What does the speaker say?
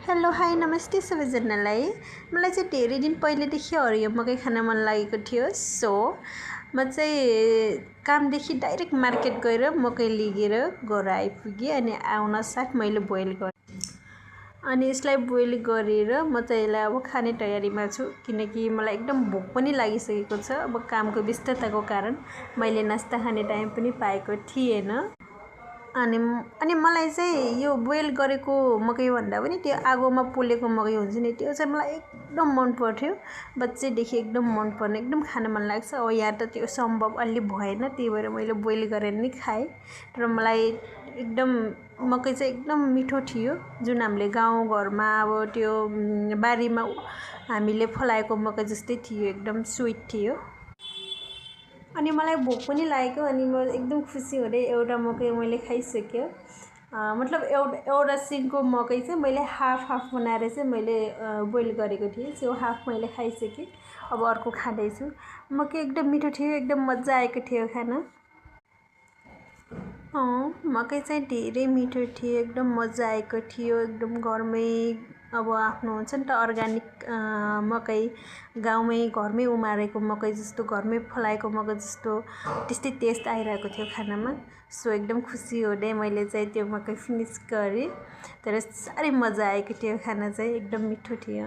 Hello hi नमस्ते सबैजनालाई। मलाई चाहिँ धेरै दिन पहिलेदेखि हरियो मकै खान मन लागेको थियो। सो म चाहिँ कामदेखि डाइरेक्ट मार्केट गएर मकै लिएर घर आइपुगेँ अनि आउन साथ मैले बोइल गरेँ। अनि यसलाई बोइल गरेर म चाहिँ यसलाई अब खाने तयारीमा छु, किनकि मलाई एकदम भोक पनि लागिसकेको छ। अब कामको व्यस्तताको कारण मैले नास्ता खाने टाइम पनि पाएको थिएन। अनि मलाई चाहिँ यो बोइल गरेको मकै भन्दा पनि त्यो आगोमा पोलेको मकै हुन्छ नि, त्यो चाहिँ मलाई एकदम मन पर्थ्यो। बच्चैदेखि एकदम मन पर्ने, एकदम खान मन लाग्छ। अब यहाँ त त्यो सम्भव अलि भएन, त्यही भएर मैले बोइल गरेर नै खाएँ। तर मलाई एकदम मकै चाहिँ एकदम मिठो थियो, जुन हामीले गाउँघरमा अब त्यो बारीमा हामीले फलाएको मकै जस्तै थियो, एकदम स्विट थियो। अनि मलाई भोक पनि लागेको, अनि म एकदम खुसी हुँदै एउटा मकै मैले खाइसक्यो। मतलब एउटा सिङको मकै चाहिँ मैले हाफ बनाएर चाहिँ मैले बोइल गरेको थिएँ। सो हाफ मैले खाइसकेँ, अब अर्को खाँदैछु। मकै एकदम मिठो थियो, एकदम मजा आएको थियो खान। मकै चाहिँ धेरै मिठो थियो, एकदम मजा आएको थियो। एकदम घरमै अब आफ्नो हुन्छ नि त अर्ग्यानिक मकै, गाउँमै घरमै उमारेको मकै जस्तो, घरमै फलाएको मकै जस्तो त्यस्तै टेस्ट आइरहेको थियो खानामा। सो एकदम खुसी हुँदै मैले चाहिँ त्यो मकै फिनिस गरेँ। तर साह्रै मजा आएको थियो, खाना चाहिँ एकदम मिठो थियो।